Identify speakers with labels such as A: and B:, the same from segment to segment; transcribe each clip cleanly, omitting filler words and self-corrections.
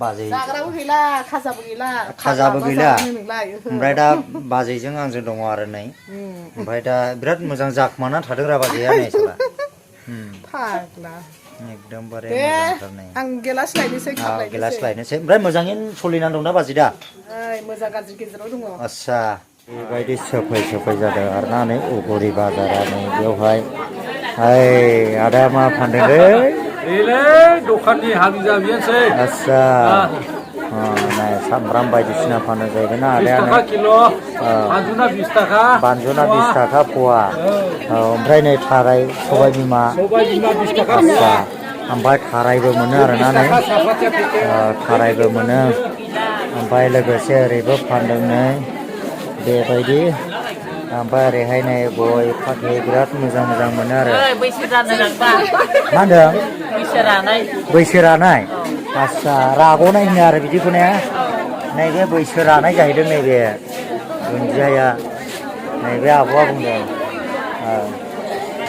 A: बाजै
B: जाग्राबो गैला खाजाबो गैला
A: ओमफ्राय दा बाजैजों आंजों दङ आरो नै ओमफ्राय दा बिराद मोजां जाखुमाना थादोंरा बाजैया नै साला
B: फाग्ला
A: एकदमबारे मोजांथार नै
B: आं गेलास लायनोसै
A: गेलास लायनोसै ओमफ्राय मोजाङैनो सोलिनानै दं दा बाजै दा
B: मोजां गाज्रि गेजेराव दङ
A: आस्सा बेबायदि सोफै जादों आरोना नै उगुरि बाजारा नै बेवहाय आदा मा फानदोंलै
C: दखाननि हाबि जाबियानोसै
A: आस्सा नाय सामब्राम बायदिसिना फानो जाहैबाय ना आदाया
C: 20 थाखा किल' बानजुना 20 थाखा
A: बानजुना 20 थाखा पवा ओमफ्राय नै थाराय सबाय बिमा
C: 20 थाखा
A: आस्सा ओमफ्राय थारायबो मोनो आरोना नै थारायबो मोनो ओमफ्राय लोगोसे ओरैबो फानदों नै बेबायदि ओमफ्राय ओरैहाय नै गय फाथै बिराद मोजां मोनो आरो मा होनदों बैसो रानाय आस्सा राग'नाय होनो आरो बिदिखौ ने नैबे बैसो रानाय जाहैदों नैबे दुन्दियाया नैबे आब'आ बुंदों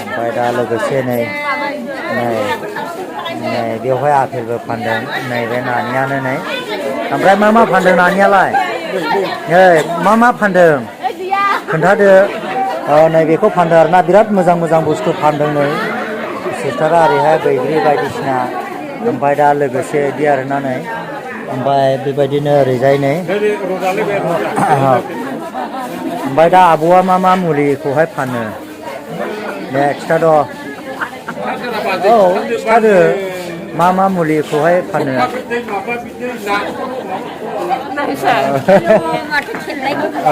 A: ओमफ्राय दा लोगोसे नै बेवहाय आपेलबो फानदों नैबे नानियानो नै ओमफ्राय मा फानदों नानियालाय मा फानदों खोन्थादो नैबेखौ फानदों आरोना बिराद मोजां बुस्थु फानदों नै सिस्टारा ओरैहाय बैग्रि बायदिसिना ओमफ्राय दा लोगोसे बिदि आरोना नै ओमफ्राय बेबायदिनो ओरैजाय नै ओमफ्राय दा आब'आ मा मुलिखौहाय फानो दे खिथाद' खिथादो मा मुलिखौहाय फानो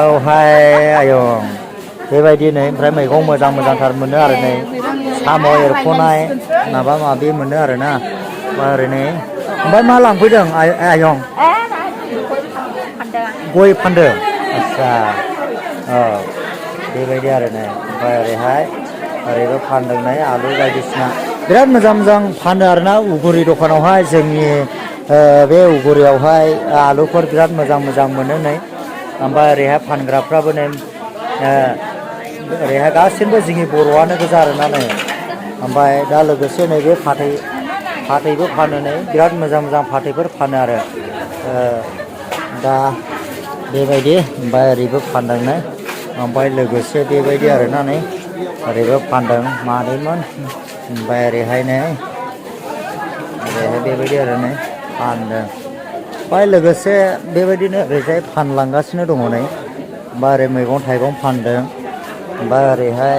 A: औहाय आयं बेबायदि नै ओमफ्राय मैगं मोजांथार मोनो आरो नै साम' एरख'नाय माबि मोनो आरोना ओरैनो ओमफ्राय मा लांफैदों आयं गय फानदों आस्सा बेबायदि आरो नै ओमफ्राय ओरैबो फानदों नै आलु बायदिसिना बिराद मोजां फानो आरोना उगुरि दखानावहाय जोंनि बे उगुरियावहाय आलुफोर बिराद मोजां मोनो नै ओमफ्राय ओरैहाय फानग्राफ्राबो नै ओरैहाय गासिबो जोंनि बर'आनो गोजा आरोना नै ओमफ्राय दा लोगोसे नैबे फाथैबो फानो नै बिराद मोजां फाथैफोर फानो आरो दा बेबायदि ओमफ्राय ओरैबो फानदों नै ओमफ्राय लोगोसे बेबायदि आरोना नै ओरैबो फानदों मानैमोन ओमफ्राय ओरैहाय बेबायदि आरो नै फानदों ओमफ्राय लोगोसे बेबायदिनो ओरैजाय फानलांगासिनो दङ नै ओमफ्राय ओरै मैगं थाइगं फानदों ओमफ्राय ओरैहाय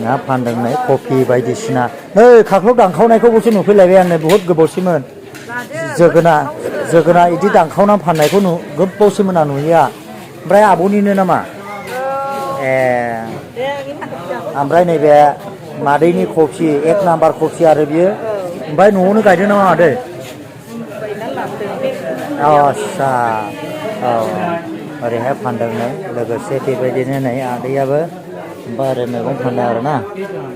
A: ना फानदों नै कफि बायदिसिना नै खाख्लौ दानखावनायखौबोसो नुफैलायबाय आंनो बुहुद गोबावसैमोन जोगोनार बिदि दानखावना फाननायखौ गोबावसैमोन आं नुयैया ओमफ्राय आब'निनो नामा ओमफ्राय नैबे मादैनि कफि 1 नाम्बार कफि आरो बियो ओमफ्राय न'आवनो गायदों नामा मादै आस्सा ओरैहाय फानदों नै लोगोसे बेबायदिनो नै आदैयाबो ओमफ्राय ओरै मैगं फानदों आरोना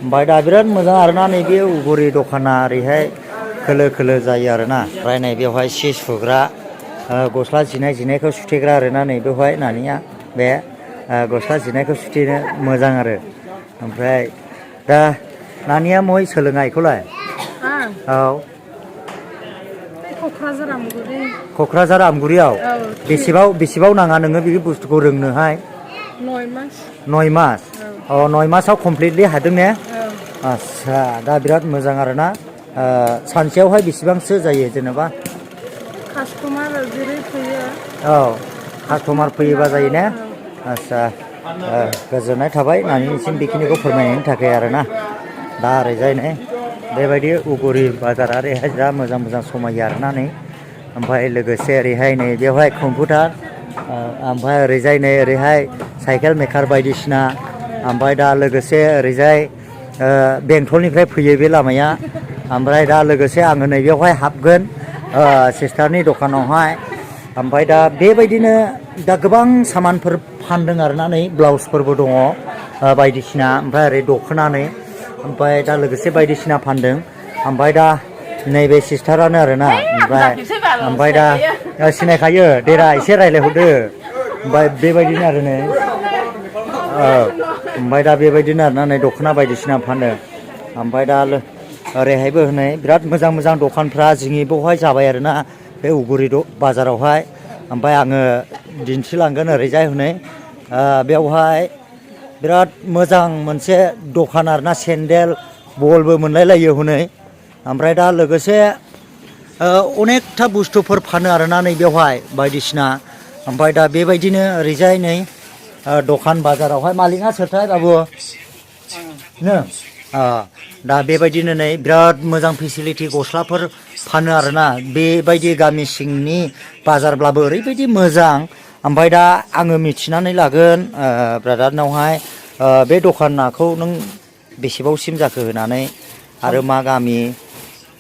A: ओमफ्राय दा बिराद मोजां आरोना नैबे उगुरि दखाना ओरैहाय खोलो जायो आरोना ओमफ्राय नै बेवहाय सि सुग्रा गस्ला जिनायखौ सुथेग्रा आरोना नै बेवहाय नानिया बे गस्ला जिनायखौ सुथेनो मोजां आरो ओमफ्राय दा नानिया मय सोलोङा बेखौलाय क'क्राझार आमगुरियाव बेसेबां नाङा नोङो बे बुस्थुखौ रोंनोहाय 9 मास 9 मासाव कमप्लिटलि हादों ने आस्सा दा बिराद मोजां आरोना सानसेयावहाय बेसेबांसो जायो जेनेबा कास्टमार फैयोबा जायो ने आस्सा गोजोननाय थाबाय नानिसिम बेखिनिखौ फोरमायनायनि थाखाय आरोना दा ओरैजाय नै बेबायदि उगुरि बाजारा ओरैहाय जा मोजां समायो आरोना नै ओमफ्राय लोगोसे ओरैहाय नै बेवहाय कम्पिउटार ओमफ्राय ओरैजाय नै ओरैहाय साइकेल मेकार बायदिसिना ओमफ्राय दा लोगोसे ओरैजाय बेंटलनिफ्राय फैयो बे लामाया ओमफ्राय दा लोगोसे आङो नैबेयावहाय हाबगोन सिस्टारनि दखानावहाय ओमफ्राय दा बेबायदिनो दा गोबां सामानफोर फानदों आरोना नै ब्लाउसफोरबो दङ बायदिसिना ओमफ्राय ओरै दख'ना नै ओमफ्राय दा लोगोसे बायदिसिना फानदों ओमफ्राय दा नैबे सिस्टारानो आरोना ओमफ्राय दा सिनायखायो देरा एसे रायज्लायहरदो ओमफ्राय बेबायदिनो आरो नै ओमफ्राय दा बेबायदिनो आरोना नै दख'ना बायदिसिना फानो ओमफ्राय दा ओरैहायबो हनै बिराद मोजां दखानफ्रा जोंनि बेवहाय जाबाय आरोना बे उगुरि बाजारावहाय ओमफ्राय आङो दिन्थिलांगोन ओरैजाय हनै बेवहाय बिराद मोजां मोनसे दखान आरोना सेन्देल बलबो मोनलायलायो हनै ओमफ्राय दा लोगोसे अनेकथा बुस्थुफोर फानो आरोना नै बेवहाय बायदिसिना ओमफ्राय दा बेबायदिनो ओरैजाय नै दखान बाजारावहाय मालिकआ सोरथाय बाबु नो दा बेबायदिनो नै बिराद मोजां फेसिलिटि गस्लाफोर फानो आरोना बेबायदि गामि सिंनि बाजारब्लाबो ओरैबायदि मोजां ओमफ्राय दा आङो मिथिनानै लागोन ब्रादारनावहाय बे दखानखौ नों बेसेबांसिम जाखो होनानै आरो मा गामि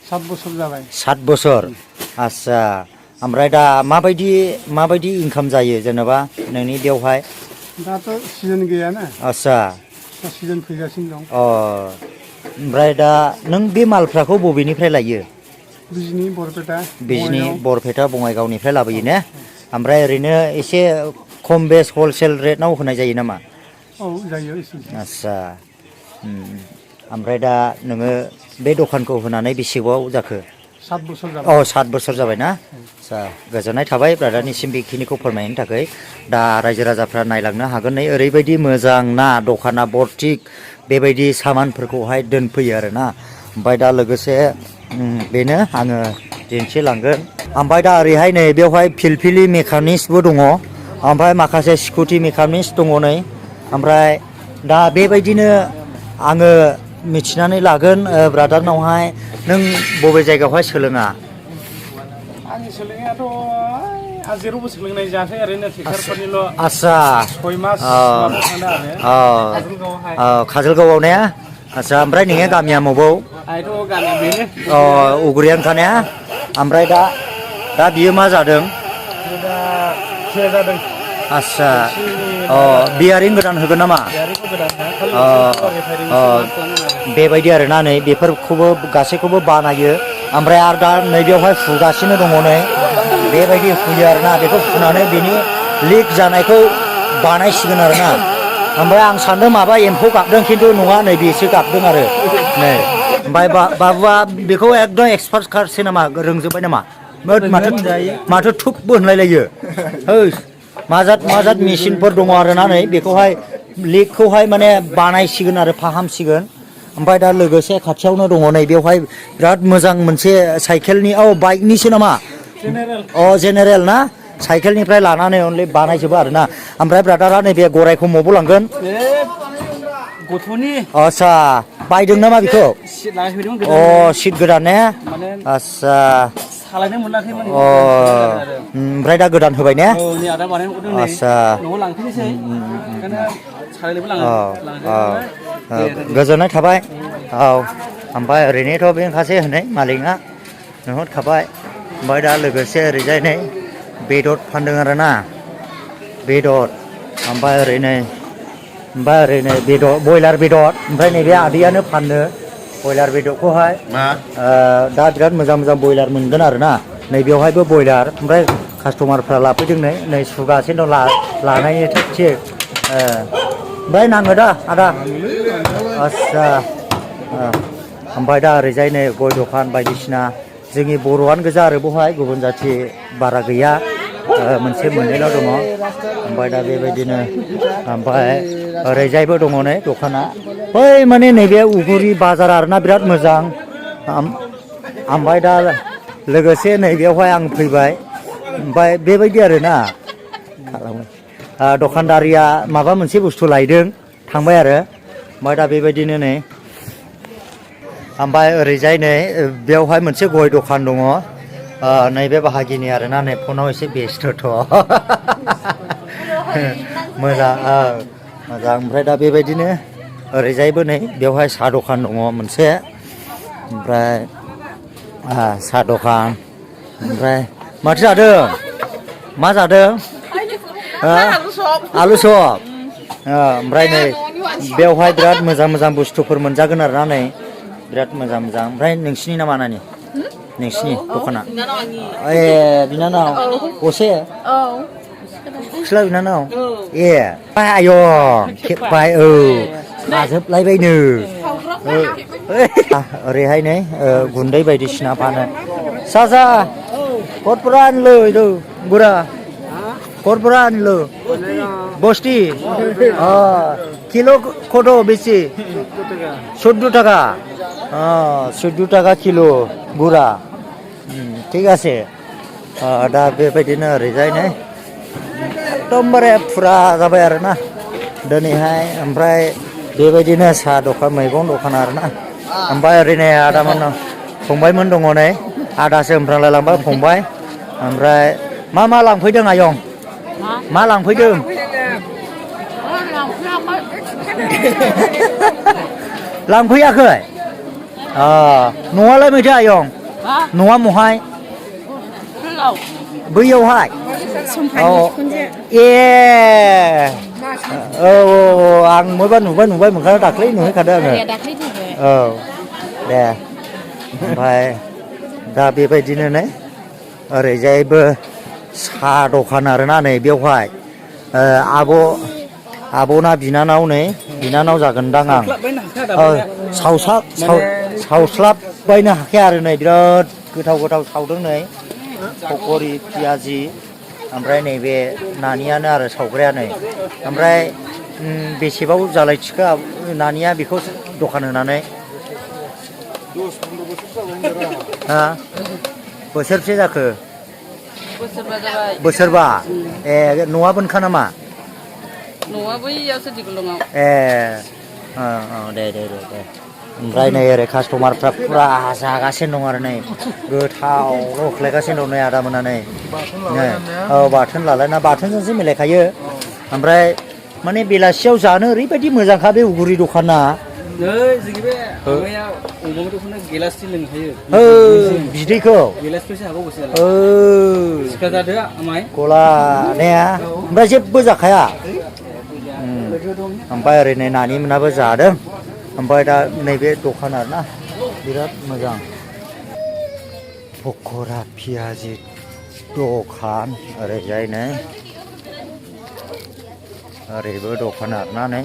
D: 7 बोसोर जाबाय
A: 7 बोसोर आच्छा ओमफ्राय दा माबायदि इनकाम जायो जेनेबा नोंनि बेवहाय
D: दाथ' सिजन गैयाना
A: आच्छा
D: सिजन फैगासिनो दं
A: ओमफ्राय दा नों बे मालफ्राखौ बबेनिफ्राय लायो
D: बिजनि बरपेटा
A: बिजनि बरपेटा बङाइगावनिफ्राय लाबोयो ने ओमफ्राय ओरैनो एसे खम बेस हलसेल रेटआव होनाय जायो नामा
D: औ जायो एसे
A: आच्छा ओमफ्राय दा नोङो बे दखानखौ होनानै बेसे गोबाव जाखो
D: 7 बोसोर जाबाय
A: 7 बोसोर जाबाय ना आच्छा गोजोननाय थाबाय ब्रादारनिसिम बेखिनिखौ फोरमायनो थाखाय दा रायजो राजाफ्रा नायलांनो हागोन नै ओरैबायदि मोजां ना दखाना बर्थिक बेबायदि सामानफोरखौहाय दोनफैयो आरोना ओमफ्राय दा लोगोसे बेनो आङो दिन्थिलांगोन ओमफ्राय दा ओरैहाय नै बेवहाय फिलफिलि मेकानिक्सबो दङ ओमफ्राय माखासे स्कुटि मेकानिक्स दङ नै ओमफ्राय दा बेबायदिनो आङो मिथिनानै लागोन ब्रादारनावहाय नों बबे जायगायावहाय सोलोङा
D: आंनि सोलोंनायाथ' जेरावबो सोलोंनाय जायाखै ओरैनो टिचारफोरनिल'
A: आच्छा
D: 6 मास थांदों आरो
A: काजलगावआव ने आच्छा ओमफ्राय नोंनि गामिया मबाव
D: आंथ' गामिया बेनो
A: उगुरियानोखा ने ओमफ्राय दा बियो मा जादों
D: दा थिया जादों
A: आच्छा बियारिं गोदान होगोन नामा बेबायदि आरोना नै बेफोरखौबो गासैखौबो बानायो ओमफ्राय आरो दा नैबेयावहाय फुगासिनो दङ नै बेबायदि फुयो आरोना बेखौ फुनानै बिनि लिक जानायखौ बानायसिगोन आरोना ओमफ्राय आं सानदों माबा एम्फौ गाबदों खिन्थु नङा नै बेसो गाबदों आरो नै ओमफ्राय बाबुआ बेखौ एकदम एक्सपार्टखासै नामा रोंजोब्बाय नामा माथो थुबबो होनलायलायो माजाद मेचिनफोर दङ आरोना नै बेखौहाय लिकखौहाय माने बानायसिगोन आरो फाहामसिगोन ओमफ्राय दा लोगोसे खाथियावनो दङ नै बेवहाय बिराद मोजां मोनसे साइकेलनि बाइकनिसो नामा जेनेरेल ना साइकेलनिफ्राय लानानै अनलि बानायजोबो आरोना ओमफ्राय ब्रादारा नैबे गरायखौ मबाव लांगोन
C: गथ'नि
A: आच्छा बायदों नामा बेखौ
C: सिट लागायफैदोंमोन
A: सिट गोदान ने आच्छा
C: सालायनो मोनाखैमोन
A: ओमफ्राय दा गोदान होबाय ने
C: नै आदा बानायनो हरदों नै
A: आच्छा
C: न'आव लांफैनोसै ओंखायनो सालायनोबो
A: गोजोननाय थाबाय ओमफ्राय ओरैनोथ' बे ओंखासै होनै मालिकआ नुहरखाबाय ओमफ्राय दा लोगोसे ओरैजाय नै बेदर फानदों आरोना बेदर ओमफ्राय ओरैनो बेदर बयलार बेदर ओमफ्राय नैबे आदैयानो फानो बयलार बेदरखौहाय दा बिराद मोजां बयलार मोनगोन आरोना नैबेयावहायबो बयलार ओमफ्राय कास्टमारफ्रा लाफैदों नै सुगासिनो दं लानायनि थिग ओमफ्राय नाङो दा आदा आच्छा ओमफ्राय दा ओरैजाय नै गय दखान बायदिसिना जोंनि बर'आनो गोजा आरो बेवहाय गुबुन जाथि बारा गैया मोनसे मोननैल' दङ ओमफ्राय दा बेबायदिनो ओमफ्राय ओरैजायबो दङ नै दखाना बै माने नैबे उगुरि बाजार आरोना बिराद मोजां ओमफ्राय दा लोगोसे नैबेयावहाय आं फैबाय ओमफ्राय बेबायदि आरोना दखानदारिया माबा मोनसे बुस्थु लायदों थांबाय आरो ओमफ्राय दा बेबायदिनो नै ओमफ्राय ओरैजाय नै बेवहाय मोनसे गय दखान दङ नैबे बाहागिनि आरोना नै फनाव एसे बेस्थ'थ' मोजां ओमफ्राय दा बेबायदिनो ओरैजायबो नै बेवहाय साहा दखान दङ मोनसे ओमफ्राय साहा दखान ओमफ्राय माथो जादों मा जादों आलु सब ओमफ्राय नै बेवहाय बिराद मोजां बुस्थुफोर मोनजागोन आरोना नै बिराद मोजां ओमफ्राय नोंसिनि नामा नानि नोंसिनि दखाना बिनानाव असे सिख्ला बिनानाव आय' खेबबाय खाजोबलायबायनो ओरैहाय नै गुन्दै बायदिसिना फानो जा Korpora lo itu gura. Korpora lo. Bosti. Kilo kodo besi. 14 টাকা 14 টাকা किलो गुरा ঠিক আছে दा बेबायदिनो ओरैजाय नै एकदमबारे फुरा जाबाय आरोना दिनैहाय ओमफ्राय बेबायदिनो साहा दखान मैगं दखान आरोना ओमफ्राय ओरैनो आदामोन फंबायमोन दङ नै आदासो ओमफ्राय लांबाय फंबाय ओमफ्राय मा लांफैदों आयं मा लांफैदों लांफैयाखै न'आलाय माथो आयं न'आ महाय बैयावहाय ए आं मबा नुबाय मोनखादों दाख्लै नुहैखादों आङो औ दे ओमफ्राय दा बेबायदिनो नै ओरैजायबो साहा दखान आरोना नै बेवहाय आब'ना बिनानाव नै बिनानाव जागोनदां आं सावस्लाबबायनो हाखाया आरो नै बिराद गोथाव सावदों नै पकरि पियाजि ओमफ्राय नैबे नानियानो आरो सावग्राया नै ओमफ्राय बेसेबाव जालायथिखो नानिया बेखौ दखान होनानै बोसोरसे जाखो बोसोरबा ए न'आ बोनखा नामा
E: न'आ बैयावसो दिगलङाव
A: दे ओमफ्राय नै ओरै कास्टमारफ्रा फुरा जागासिनो दं आरो नै गोथाव खालायगासिनो दं नै आदामोना नै बाथोन लालायना बाथोनजोंसो मिलायखायो ओमफ्राय माने बेलासियाव जानो ओरैबायदि मोजांखा बे उगुरि दखाना
C: जोंनि बे अमाया अमा दखाना गिलाससे लोंखायो
A: बिदैखौ
C: गिलासखौसो हाबावगोसो सिखा जादो आमाय
A: गला नाया ओमफ्राय जेबो जाखाया ओमफ्राय ओरैनो नानि मोनाबो जादों ओमफ्राय दा नैबे दखान आरोना बिराद मोजां पक'रा पियाजि दखान ओरैजाय नै ओरैबो दखान आरोना नै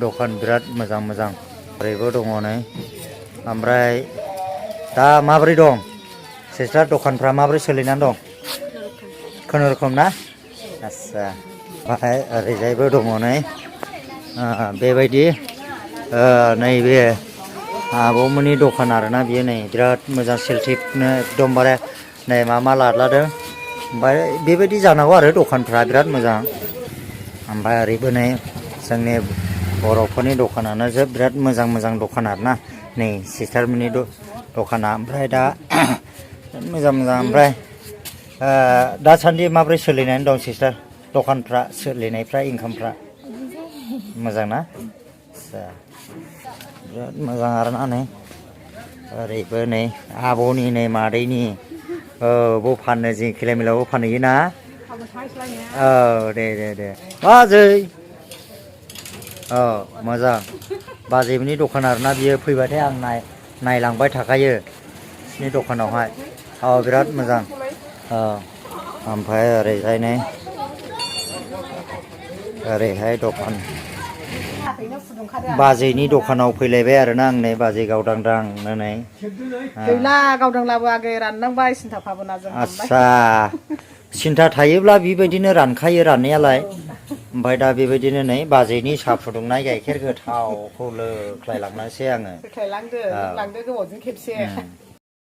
A: दखान बिराद मोजां ओरैबो दङ नै ओमफ्राय दा माबोरै दं सिस्टार दखानफ्रा माबोरै सोलिनानै दं खुनुरुखुम ना आस्सा ओमफ्राय ओरैजायबो दङ नै बेबायदि नैबे आब'मोननि दखान आरोना बियो नै बिराद मोजां सेलटिपनो एकदमबारे नै मा लादलादों ओमफ्राय बेबायदि जानांगौ आरो दखानफ्रा बिराद मोजां ओमफ्राय ओरैबो नै जोंनि बर'फोरनि दखानानो बिराद मोजां दखान आरोना नै सिस्टारमोननि दखाना ओमफ्राय दा मोजां ओमफ्राय दासान्दि माबोरै सोलिनानै दं सिस्टार दखानफ्रा सोलिनायफ्रा इनकामफ्रा मोजां ना बिराद मोजां आरोना नै ओरैबो नै आब'नि नै मादैनि बो फानो जों खिलामिलाबो फानहैयो ना दे बाजै मोजां बाजैमोननि दखान आरोना बियो फैबाथाय आं नायलांबाय थाखायो बिसिनि दखानावहाय बिराद मोजां ओमफ्राय ओरैजाय नै ओरैहाय दखान बाजैनि दखानाव फैलायबाय आरोना आं नै बाजै गावदांदांनो नै
B: गैला गावदांलाबो आगै राननांबाय सिन्था भाबना जों
A: आस्सा सिन्था थायोब्ला बेबायदिनो रानखायो राननायालाय ओमफ्राय दा बेबायदिनो नै बाजैनि साहा फुदुंनाय गाइखेर गोथावखौ लोंख्लायलांनोसै आङो
B: लांदो गोबावजों खेबसे